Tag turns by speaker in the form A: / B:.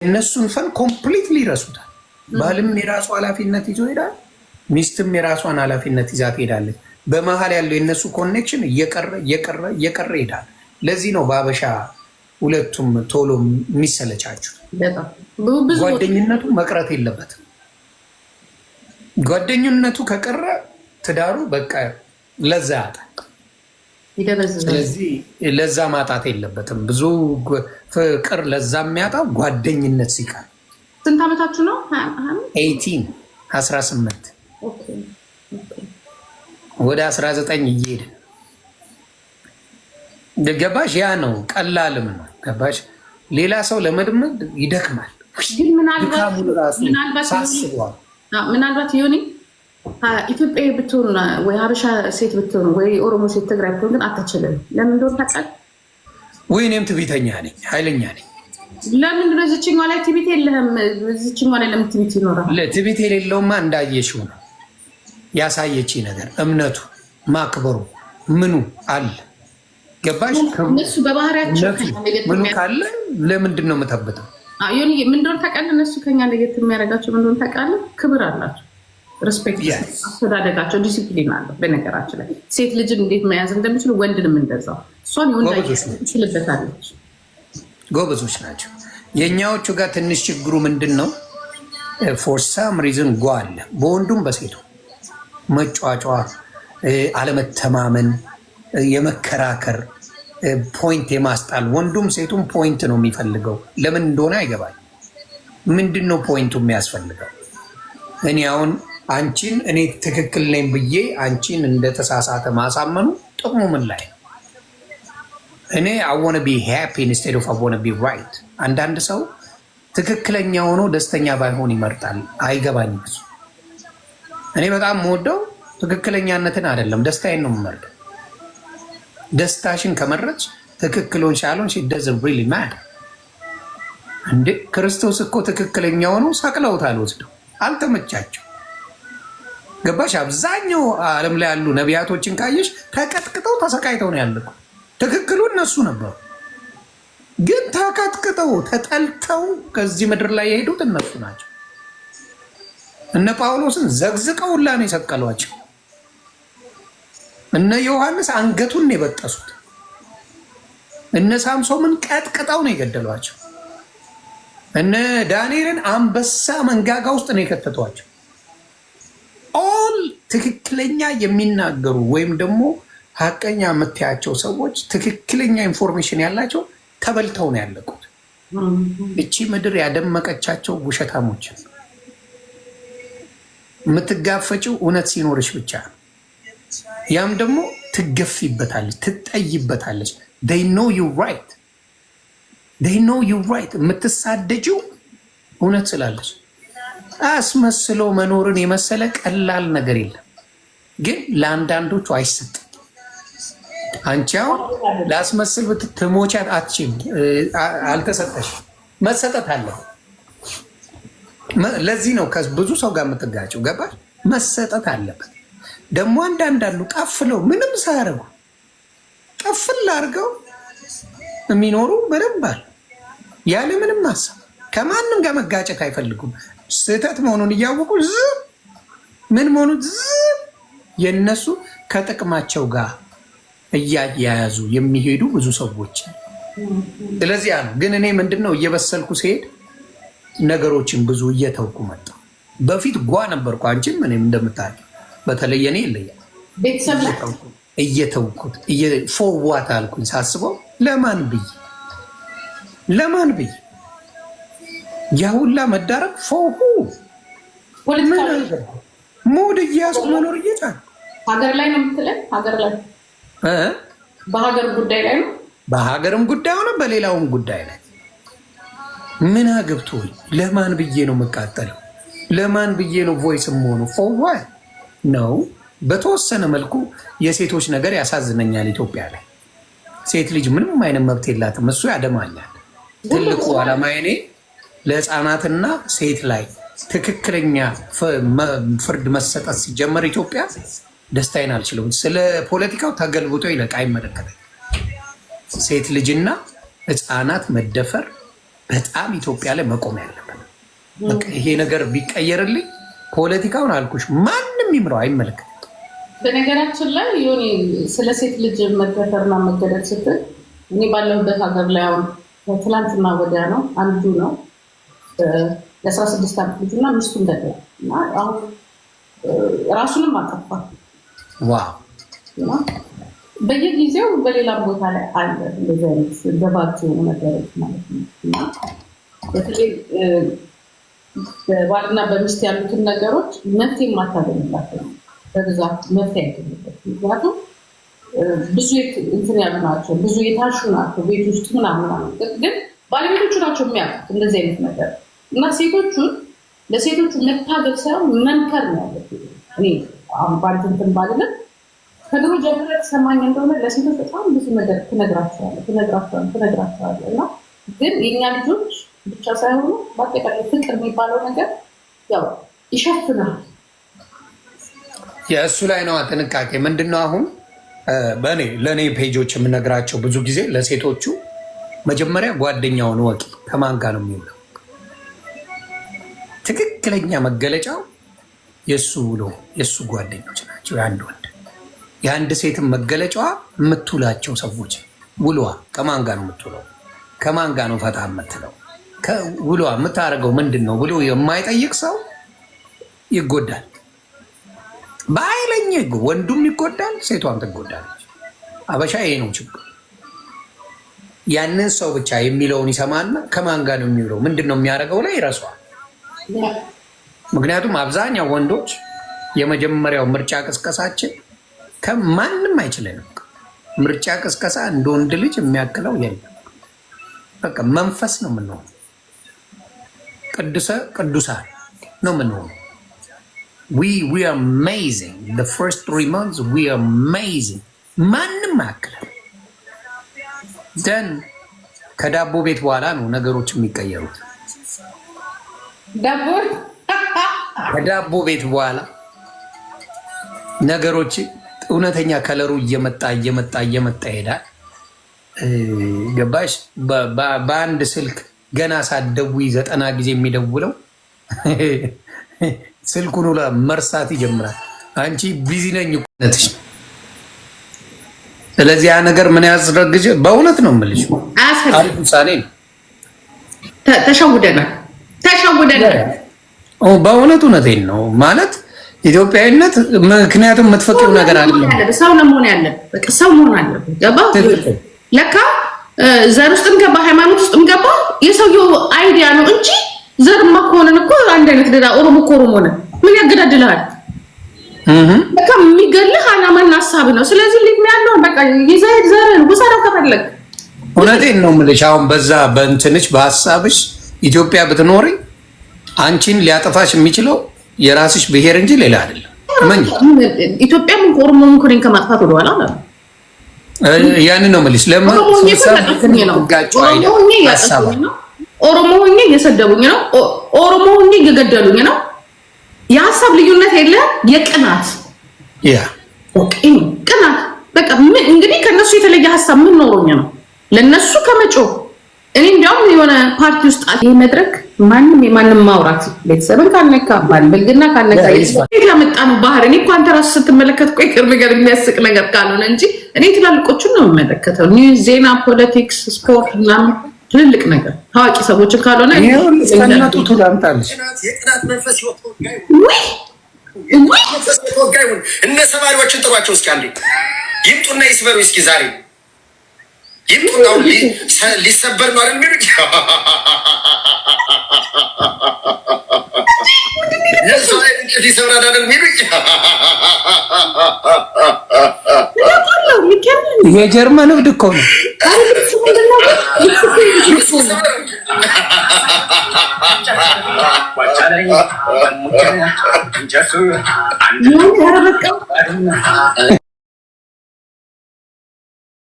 A: እነሱን fun completely ይረሱታል። ባልም የራሱ ኃላፊነት ይዞ ይሄዳል፣ ሚስትም የራሷን ኃላፊነት ይዛ ትሄዳለች። በመሀል ያለው የእነሱ connection እየቀረ እየቀረ እየቀረ ይሄዳል። ለዚህ ነው በአበሻ ሁለቱም ቶሎ የሚሰለቻቹት። ጓደኝነቱ መቅረት የለበትም። ጓደኝነቱ ከቀረ ትዳሩ በቃ ለዛ ያጣል። ስለዚህ ለዛ ማጣት የለበትም። ብዙ ፍቅር ለዛ የሚያጣው ጓደኝነት ሲቀር።
B: ስንት ዓመታችሁ ነው?
A: 18፣ 18 ወደ 19 እየሄድን፣ ገባሽ? ያ ነው፣ ቀላልም ነው፣ ገባሽ? ሌላ ሰው ለመድመድ ይደክማል።
B: ግን
A: ሳስበዋል።
B: ምናልባት ዮኒ ኢትዮጵያዊ ብትሆን ወይ ሀበሻ ሴት ብትሆን ወይ ኦሮሞ ሴት፣ ትግራይ ብትሆን ግን አትችልም። ለምን እንደሆነ ታውቃለህ?
A: ወይ እኔም ትዕቢተኛ ነኝ፣ ኃይለኛ ነኝ።
B: ለምንድን ነው እዚችኛዋ ላይ ትዕቢት የለህም? እዚችኛዋ ላይ ለምን ትዕቢት ይኖራል?
A: ትዕቢት የሌለውማ እንዳየሽው ነው ያሳየች ነገር፣ እምነቱ ማክበሩ ምኑ አለ፣ ገባሽ?
B: እነሱ በባህሪያቸው
A: ምኑ ካለ ለምንድን ነው የምጠብጠው?
B: ዮኒ፣ ምን እንደሆነ ታውቃለህ? እነሱ ከኛ ለየት የሚያደርጋቸው ምን እንደሆነ ታውቃለህ? ክብር አላቸው፣ respect፣ አስተዳደጋቸው ዲሲፕሊን አለው። በነገራችን ላይ ሴት ልጅን እንዴት መያዝ እንደሚችሉ ወንድንም እንደዛው፣ እሷን የወንድ ትችልበታለች።
A: ጎበዞች ናቸው። የእኛዎቹ ጋር ትንሽ ችግሩ ምንድን ነው? For some reason ጓ አለ በወንዱም በሴቱ፣ መጯጯህ፣ አለመተማመን፣ የመከራከር፣ point የማስጣል። ወንዱም ሴቱም point ነው የሚፈልገው። ለምን እንደሆነ አይገባኝ። ምንድን ነው point ኡ የሚያስፈልገው? እኔ አሁን አንቺን እኔ ትክክል ነኝ ብዬ አንቺን እንደተሳሳተ ማሳመኑ ጥቅሙ ምን ላይ ነው? እኔ I wanna be happy instead of I wanna be right። አንዳንድ ሰው ትክክለኛ ሆኖ ደስተኛ ባይሆን ይመርጣል። አይገባኝም እሱ። እኔ በጣም የምወደው ትክክለኛነትን አይደለም፣ ደስታዬን ነው የምመርጠው። ደስታሽን ከመረጥሽ ትክክል ሆንሽ አልሆንሽ doesn't really matter። እንዴ፣ ክርስቶስ እኮ ትክክለኛ ሆኖ ሰቅለውታል ወስደው፣ አልተመቻቸው። ገባሽ? አብዛኛው ዓለም ላይ ያሉ ነቢያቶችን ካየሽ ተቀጥቅጠው ተሰቃይተው ነው ያለቁት። ትክክሉ እነሱ ነበሩ፣ ግን ተቀጥቅጠው ተጠልተው ከዚህ ምድር ላይ የሄዱት እነሱ ናቸው። እነ ጳውሎስን ዘቅዝቀው ሁላ ነው የሰቀሏቸው። እነ ዮሐንስ አንገቱን ነው የበጠሱት። እነ ሳምሶምን ቀጥቅጠው ነው የገደሏቸው። እነ ዳንኤልን አንበሳ መንጋጋ ውስጥ ነው የከተቷቸው። All ትክክለኛ የሚናገሩ ወይም ደግሞ ሀቀኛ የምታያቸው ሰዎች፣ ትክክለኛ information ያላቸው ተበልተው ነው ያለቁት። እቺ ምድር ያደመቀቻቸው ውሸታሞች። የምትጋፈጭው እውነት ሲኖርሽ ብቻ ነው። ያም ደግሞ ትገፊበታለች፣ ትጠይበታለች። They know you right, they know you right። የምትሳደጂው እውነት ስላለች። አስመስሎ መኖርን የመሰለ ቀላል ነገር የለም። ግን ለአንዳንዶቹ አይሰጥም። አንቺ አሁን ላስመስል ብትሞቻት አትችይም። አልተሰጠሽም። መሰጠት አለ። ለዚህ ነው ብዙ ሰው ጋር የምትጋጨው። ገባሽ? መሰጠት አለበት። ደግሞ አንዳንድ አሉ ቀፍለው፣ ምንም ሳያደርጉ ቀፍል አድርገው የሚኖሩ በደንብ አሉ። ያለ ምንም ሀሳብ ከማንም ጋር መጋጨት አይፈልጉም። ስህተት መሆኑን እያወቁ ዝም፣ ምን መሆኑ ዝም። የእነሱ ከጥቅማቸው ጋር እያያያዙ የሚሄዱ ብዙ ሰዎች። ስለዚህ ነው። ግን እኔ ምንድን ነው፣ እየበሰልኩ ሲሄድ ነገሮችን ብዙ እየተውኩ መጣሁ። በፊት ጓ ነበርኩ። አንቺም እኔም እንደምታውቂው፣ በተለይ እኔ ይለያል። እየተውኩት for what አልኩኝ ሳስበው፣ ለማን ብዬ፣ ለማን ብዬ ያ ሁላ መዳረግ? For who? Mood እያያዝኩ መኖር እየቻልኩ።
B: ሀገር ላይ ነው የምትለኝ? ሀገር ላይ፣ በሀገር ጉዳይ ላይ ነው።
A: በሀገርም ጉዳይ ሆነ በሌላውም ጉዳይ ላይ ምን አግብቶኝ? ለማን ብዬ ነው የምቃጠለው? ለማን ብዬ ነው voice የምሆነው? For what ነው? በተወሰነ መልኩ የሴቶች ነገር ያሳዝነኛል። ኢትዮጵያ ላይ ሴት ልጅ ምንም አይነት መብት የላትም። እሱ ያደማኛል። ትልቁ ዓላማ እኔ ለህፃናትና ሴት ላይ ትክክለኛ ፍርድ መሰጠት ሲጀመር ኢትዮጵያ ደስታዬን አልችለውም። ስለ ፖለቲካው ተገልብጦ ይለቅ፣ አይመለከተኝ። ሴት ልጅና ህፃናት መደፈር በጣም ኢትዮጵያ ላይ መቆም ያለበት። በቃ ይሄ ነገር ቢቀየርልኝ፣ ፖለቲካውን አልኩሽ ማንም ይምረው አይመለከትም።
B: በነገራችን ላይ ዮኒ፣ ስለ ሴት ልጅ መደፈርና መገደል ስትል እኔ ባለሁበት ሀገር ላይ አሁን ትላንትና ወዲያ ነው፣ አንዱ ነው የ16 ዓመት ልጅ እና ሚስቱን ገደለ እና አሁን ራሱንም አጠፋ። በየጊዜው በሌላም ቦታ ላይ አለ እንደዚህ አይነት ገባጅ የሆኑ ነገሮች ማለት ነው። እና በተለይ በባልና በሚስት ያሉትን ነገሮች መፍትሄ የማታገኝላቸው ነው። በብዛት መፍትሄ አይገኝበት። ምክንያቱም ብዙ እንትን ያሉ ናቸው፣ ብዙ የታሹ ናቸው ቤት ውስጥ ምናምን ምናምን፣ ግን ባለቤቶቹ ናቸው የሚያውቁት እንደዚህ አይነት ነገር። እና ሴቶቹን ለሴቶቹ መታገል ሳይሆን መምከር ነው ያለብን። እኔ አሁን ባንተ እንትን ባልልም ከድሮ ጀምረህ ተሰማኝ እንደሆነ ለሴቶች በጣም ብዙ ነገር ትነግራቸዋለህ፣ ትነግራቸዋለህ፣ ትነግራቸዋለህ። እና ግን የእኛ ልጆች ብቻ ሳይሆኑ በአጠቃላይ ፍቅር የሚባለው ነገር ያው ይሸፍናል።
A: የእሱ ላይ ነዋ ጥንቃቄ። ምንድነው አሁን በእኔ ለእኔ page ኦች የምነግራቸው ብዙ ጊዜ ለሴቶቹ መጀመሪያ ጓደኛውን ወቂ፣ ከማን ጋር ነው የሚውለው? ትክክለኛ መገለጫው የእሱ ውሎ፣ የእሱ ጓደኞች ናቸው። የአንድ ወንድ፣ የአንድ ሴትን መገለጫዋ የምትውላቸው ሰዎች፣ ውሏ፣ ከማን ጋር ነው የምትውለው? ከማን ጋር ነው ፈታ የምትለው? ውሏ የምታደርገው ምንድን ነው ብሎ የማይጠይቅ ሰው ይጎዳል። በኃይለኛ ወንዱም ይጎዳል፣ ሴቷም ትጎዳለች። አበሻ ይሄ ነው ችግር። ያንን ሰው ብቻ የሚለውን ይሰማና ከማን ጋር ነው የሚውለው፣ ምንድን ነው የሚያደርገው ላይ ይረሷል። ምክንያቱም አብዛኛው ወንዶች የመጀመሪያው ምርጫ ቅስቀሳችን ከማንም አይችለንም። ምርጫ ቅስቀሳ እንደ ወንድ ልጅ የሚያክለው የለም። በቃ መንፈስ ነው የምንሆነው፣ ቅዱሰ ቅዱሳን ነው የምንሆነው። We are amazing. The first 3 months we are amazing። ማንም አያክልም። Then ከዳቦ ቤት በኋላ ነው ነገሮች የሚቀየሩት።
B: ዳቦ
A: ከዳቦ ቤት በኋላ ነገሮች እውነተኛ color ኡ እየመጣ እየመጣ እየመጣ ይሄዳል። ገባሽ? በአንድ ስልክ ገና ሳትደውይ 90 ጊዜ የሚደውለው ስልኩን ሁላ መርሳት ይጀምራል። አንቺ busy ነኝ ነትሽ። ስለዚህ ያ ነገር ምን ያስረግጅ? በእውነት ነው የምልሽ፣ አሪፍ ውሳኔ ነው።
B: ተሸውደናል፣ ተሸውደናል።
A: በእውነት እውነቴን ነው ማለት ኢትዮጵያዊነት፣ ምክንያቱም የምትፈቅሪው ነገር አይደለም።
B: ሰው ነው መሆን ያለብህ። በቃ ሰው መሆን አለብህ። ገባ? ለካ ዘር ውስጥም ገባ ሃይማኖት ውስጥም ገባ የሰውየው idea ነው እንጂ ዘርማ ከሆነን እኮ አንድ አይነት ደዳ ኦሮሞ እኮ ኦሮሞ ነን። ምን ያገዳድልሃል? በቃ የሚገልህ አላማና ሀሳብ ነው። ስለዚህ ልጅ ያለውን በቃ ይዘህ ዘርህን ውሰደው ከፈለግ።
A: እውነቴን ነው የምልሽ። አሁን በዛ በእንትንሽ በሀሳብሽ ኢትዮጵያ ብትኖሪ አንቺን ሊያጠፋሽ የሚችለው የራስሽ ብሔር እንጂ ሌላ አይደለም። እመኚ።
B: ኢትዮጵያም ኦሮሞም እኮ እኔን ከማጥፋት ወደኋላ አለ።
A: ያንን ነው የምልሽ። ለምን
B: ኦሮሞ ሆኜ እያጠፉኝ ነው። ኦሮሞ ሆኜ እየሰደቡኝ ነው። ኦሮሞ ሆኜ እየገደሉኝ ነው። የሀሳብ ልዩነት የለ፣ የቅናት ቅናት በቃ ምን እንግዲህ ከነሱ የተለየ ሀሳብ ምን ኖሮኝ ነው ለነሱ ከመጮህ? እኔ እንዲያውም የሆነ ፓርቲ ውስጥ ይህ መድረክ ማንም የማንም ማውራት ቤተሰብን ካልነካ፣ ባል ብልግና ካልነካ ያመጣ ነው ባህር። እኔ እኮ አንተ ራሱ ስትመለከት ቆይ ቅርብ ነገር የሚያስቅ ነገር ካልሆነ እንጂ እኔ ትላልቆቹን ነው የምመለከተው። News፣ ዜና፣ politics፣ ስፖርት ምናምን ትልልቅ ነገር ታዋቂ ሰዎችን ካልሆነ
C: የቅናት መንፈስ የተወጋ ይሁን። እነ ሰባሪዎችን ጥሯቸው እስኪ አንዴ ይምጡና ይስበሩ እስኪ፣ ዛሬ ይምጡና ሊሰበር ነው አይደል የሚሉት? የእሱ ላይ እንጨት ይሰብራል አይደል የሚሉት?
A: የጀርመን እብድ እኮ ነው።